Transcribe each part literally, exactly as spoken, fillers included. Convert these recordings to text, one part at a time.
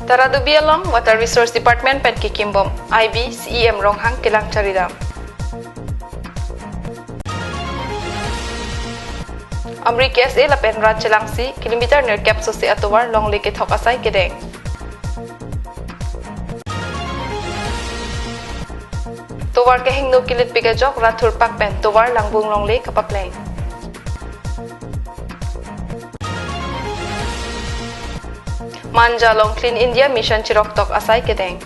Taradubi along Water Resource Department pen kekimbom I B C E M Ronghang kelang charidam. Amri K S A lapen rat chelangsi kilometer nerkep sose atovar longle kethok asai kedeng. Tovar kehingno kilitpik ajok rat thurpak pen tovar langbung longle kapapleng. Manja along Clean India Mission chiroktok asai kedeng.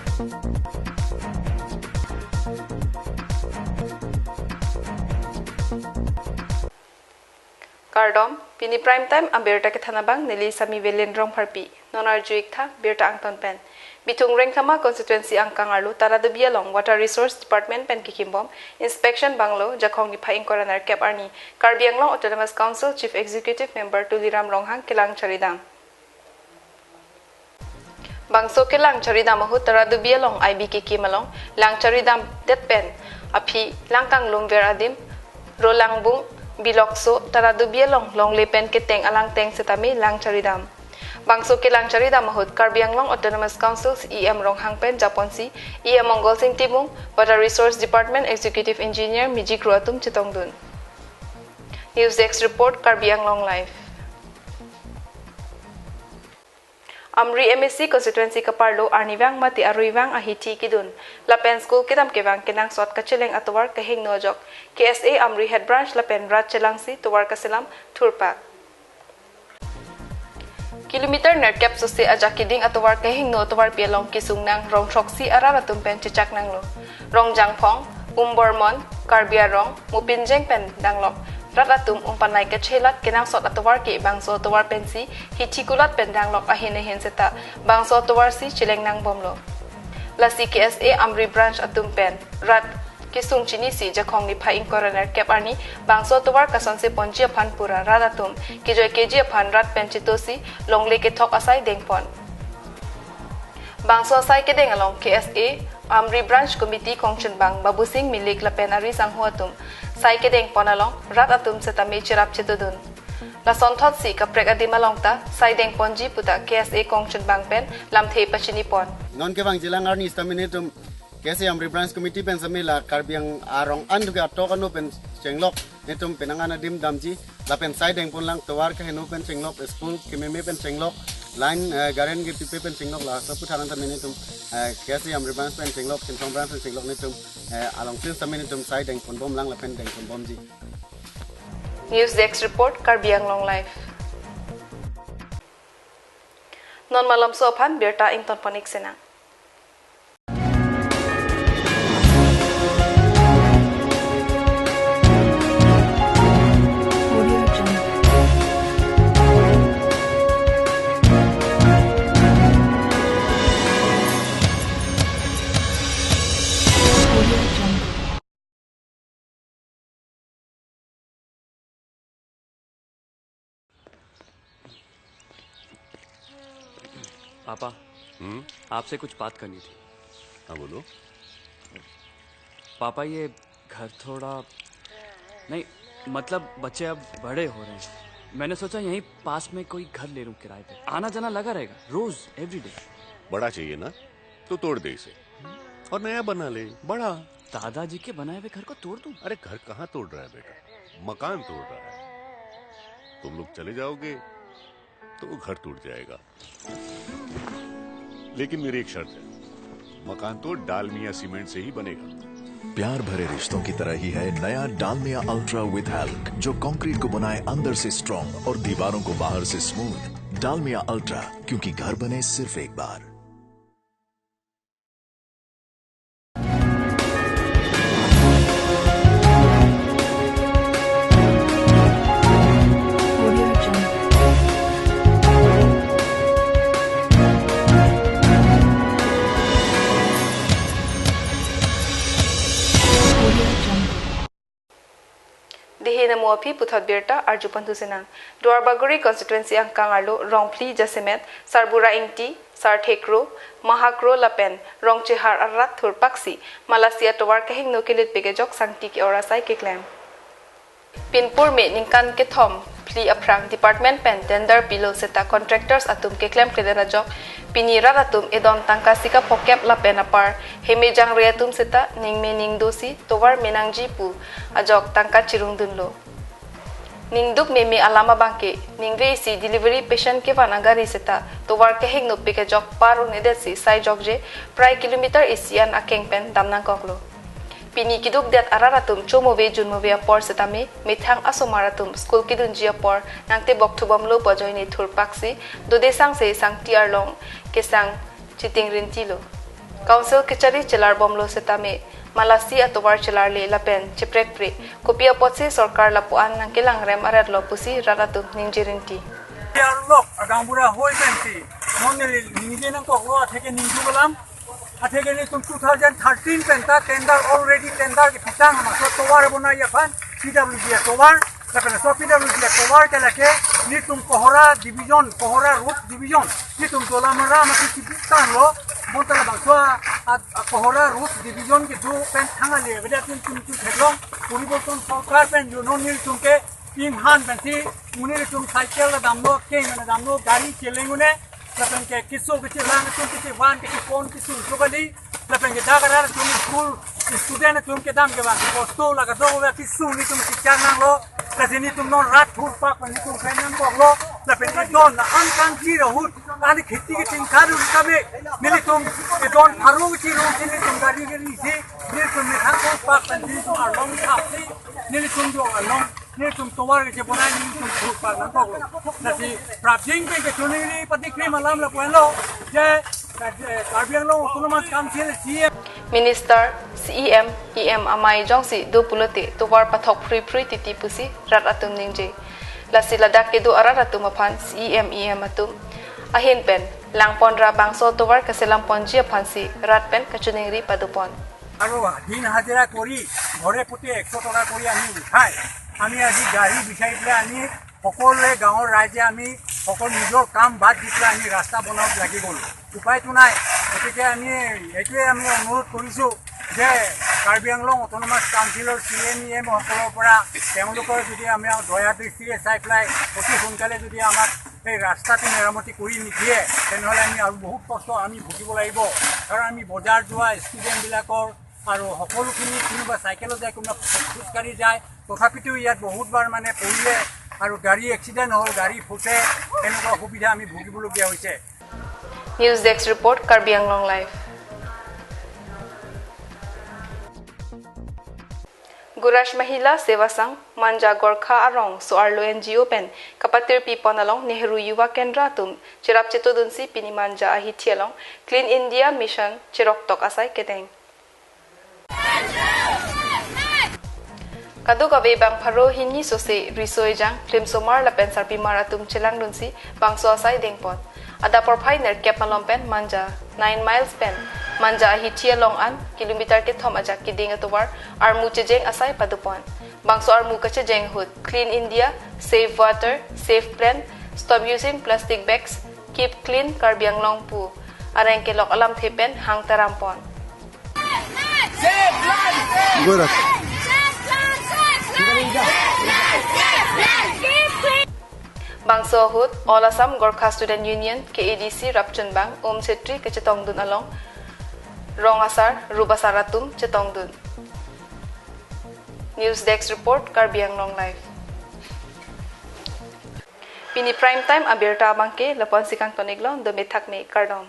Kardom, pini prime time abirta kethan abang neli Sami Velen Rongpharpi. Non arju-ik tha birta angton pen. Bithung Rengthama constituency angkang arlo Taradubi along Water Resource Department pen kekimbom inspection banglo Jakhong niphai ingkoi ra nerkep arni Karbi Anglong Autonomous Council Chief Executive Member Tuliram Ronghang kelang charidam. Bangso kelang charidam ahut Taradubi along I B kekim along lang charidam det pen aphi lang kanglumver adim Rolangbung, Bilokso, Taradubi along longle pen keteng alangteng setame lang charidam. Bangso kelang charidam ahut Karbi Anglong Autonomous Council C E M Ronghang pen japonsi E M Mongalsing Timung, Water Resource Department Executive Engineer Mijikro atum chetongdun. News Desk Report, Karbi Anglong Live. Amri M A C constituency kaparlo arnivang mate aruivang ahithi kidun lapen school kedam kevang kenangsot kacheleng atovar kehingno ajok K S A Amri Head Branch lapen rat chelangsi tovar kaselam thurpak. Kilometer nerkep sose ajak keding atovar kehingno atovarpi along kesung nang rong throksi arat atum pen chechak nanglo. Rongjangphong, Umbormon, Karbi Arong, Mupinjeng pen danglok rat atum umpanai kachelat kenangsot atovar ke bangso atovar pensi hithi kulat pen danglok ahin ahin seta bangso atovarsi cheleng nangbomlo. Lasi K S A Amri Branch atum pen rat kesung chinisi Jakhong niphai ingkoi ra nerkep arni bangso atovar kasonse ponji aphan pura rat atum kejoi keji aphan rat pen chetosi longle kethok asai dengpon. Bangso asai kedeng along K S A Amri Branch Committee kongchunbang Babusing Milik lapen ari sangho atum sai kedengpon along rat atum setame cherap chetodun. Lasonthotsi kaprek adim along ta sai dengponji puta K S A kongchunbang pen lamthe pachinipon. Non kevang jilang arni stamina tum K S A Amri Branch Committee pen sami la Karbi Ang- Arong an duke atok ano pen chenglok netum penang an adim damji lapen sai dengpon lang tovar kehingno pen chenglok, school kememe pen chenglok, line, eh, garen ke pipe pen chenglok, la sapu tharan sami netum, eh, K S A Amri Branch pen chenglok, Chinthong Branch pen chenglok netum, eh, along tin sami netum sai dengponbom lang lapen dengponbomji. News Desk Report, Karbi Anglong Live. Non malomso aphan birta ingtonpon-ik sinang. पापा, हम्म? आपसे कुछ बात करनी थी। हाँ, बोलो। पापा, ये घर थोड़ा, नहीं, मतलब, बच्चे अब बड़े हो रहे हैं। मैंने सोचा यहीं पास में कोई घर ले लूं किराए पे। आना जाना लगा रहेगा, रोज, एवरीडे। बड़ा चाहिए ना, तो तोड़ दे इसे और नया बना ले, बड़ा। दादाजी के बनाए हुए घर को तोड़ दूं? अरे, घर कहाँ तोड़ रहा है बेटा, मकान तोड़ रहा है। तुम लोग चले जाओगे तो वो घर टूट जाएगा। लेकिन मेरी एक शर्त है, मकान तो डालमिया सीमेंट से ही बनेगा। प्यार भरे रिश्तों की तरह ही है नया डालमिया अल्ट्रा विद हल्क, जो कंक्रीट को बनाए अंदर से स्ट्रॉन्ग और दीवारों को बाहर से स्मूथ। डालमिया अल्ट्रा, क्योंकि घर बने सिर्फ एक बार। Dei namo aphi puthot birta arju pon thu sinang. Duarbagori constituency angkang arlo Rongphli jasemet Sarbura Ingti, Sarthe Kro, Maha Kro lapen Rongchehar arat thurpaksi malasi atovar kehingno kilitpik ajok sangti ke-or asai keklem. Pinpur me ningkan kethom phli aphrang department pen tender pilo seta contractors atum keklemkledet ajok Pini rat atum edon tangka sika phokep lapen apar hemejang re atum seta ningme ningdo si tovar menangji pu ajok tangka chirungdunlo. Ningduk meme alam abangke, ningve isi delivery patient kevan agari seta tovar kehingno pik ajok par un-edet si sai jokje prai kilometer isi an akeng pen damnangkoklo. Pini kidukdet arat atum chomove junmove apor setame methang asomar atum school kedunji apor nangtebok thubomlo pu ajoine thurpaksi dodesang se sangti arlong kesang chiting rintilo. Council kachari chelarbomlo setame malasi atovar chelarle lapen cheprekpre kopi apotsi sorkar lapu-an nangkelangrem aretlo pusi rat atum ningje rinti. Arlok agangbura hoi pensi non neli ningje nangkoklo atheke ningduk alam. Atheke nelitum two thousand thirteen pen ta tender, already tender kepitang, maso tovar bonai aphan P W D atovar, lapen laso P W D atovar ke lake nelitum Kohora division, Kohora road division, nelitum Dolamara mati sibuk tanglo, bonta labangso a, a, a Kohora road division kedo pen thang ale avedet nelitum tu theklong, Poriborton sorkar pen jono nelitum ke imhan pensi, muni nelitum cycle la damlo, keng la damlo, gari cheleng un-e, lapen ke keso kechelang atum kechevan kechepon kesung so kali, lapen ke dak arat atum school student atum kedam kevang kosto la kadokave kesung nelitum kechang nanglo, lasi nelitum non rat thurpak pen nelitum pen nangkoklo, lapen nelitum na an kangchir ahut, ani kheti keting karun kame, nelitum edon pharo kechirung si nelitum gari gari si, nelitum methang thurpak pen nelitum arlong thap si, nelitum do arlong. Nelitum tovar kechebonai nelitum thurpak nangkoklo. Lasi prapjin pen kechoningri patikri malam lapu-anlo je, eh, Karbi Anglong Autonomous Council C E M. Minister, C E M, E M amei jongsi do pulote tovar pathok phrui phrui titi pusi rat atum ningje. Lasi ladak kedo arat atum aphan C E M, E M atum ahin pen langponra bangso tovar kaselamponji aphansi rat pen kachoningri padopon. আৰু দিন হাজিৰা কৰি ঘৰে প্ৰতি এশ টকা কৰি আমি উঠাই, আমি আজি গাড়ী বিচাৰি পেলাই আমি সকলোৱে, গাঁৱৰ ৰাইজে আমি সকলো নিজৰ কাম বাদ দি পেলাই আমি ৰাস্তা বনাব লাগি গ'লো। উপায়তো নাই। গতিকে আমি এইটোৱে আমি অনুৰোধ কৰিছোঁ যে কাৰ্বি আংলং অট'নমাছ কাউন্সিলৰ চি এম ই এম সকলৰ পৰা তেওঁলোকৰ যদি আমি দয়া দৃষ্টিৰে চাই পেলাই অতি সোনকালে যদি আমাক এই ৰাস্তাটো মেৰামতি কৰি নিদিয়ে, তেনেহ'লে আমি আৰু বহুত কষ্ট আমি ভুগিব লাগিব। কাৰণ আমি বজাৰ যোৱা ষ্টুডেণ্টবিলাকৰ আৰু সকলোখিনি, কোনোবা চাইকেলত যায়, কোনোবা খোজকাঢ়ি যায়, তথাপিতো ইয়াত বহুতবাৰ মানে পৰিলে আৰু গাড়ী এক্সিডেণ্ট হ'ল, গাড়ী ফচে, এনেকুৱা অসুবিধা আমি ভুগিবলগীয়া হৈছে। News Desk Report, Karbi Anglong Live. Gorash Mahila Seva Sangh, Manja Gorkha arong so-arlo N G O pen kapatirpipon along Nehru Yuva Kendra atum cherap chetodunsi pini Manja ahithi along Clean India Mission cheroktok asai kedeng. Kadokave bang pharo hini sose riso ejang, klimsomar lapen sarpimar atum chelangdunsi bangso asai dengpon. Adap porphai nerkep malom pen Manja nine miles pen Manja ahithi along an kilometer kethom ajak keding atovar armu chejeng asai padopon. Bangso armu kachejeng ahut Clean India, Save Water, Save Plant, Stop Using Plastic Bags, Keep Clean Karbi Anglong pu areng kelok alamthe pen hang tarampon. Gorak. Bangso ahut All Assam Gorkha Student Union, K A D C rapchunbang Om Chetri kachetongdun along rong asar, rup asar atum chetongdun. News Desk Report, Karbi Anglong Live. Pini prime time abirta abangke lapu-ansi kangton-iklo, dome thakme, kardom.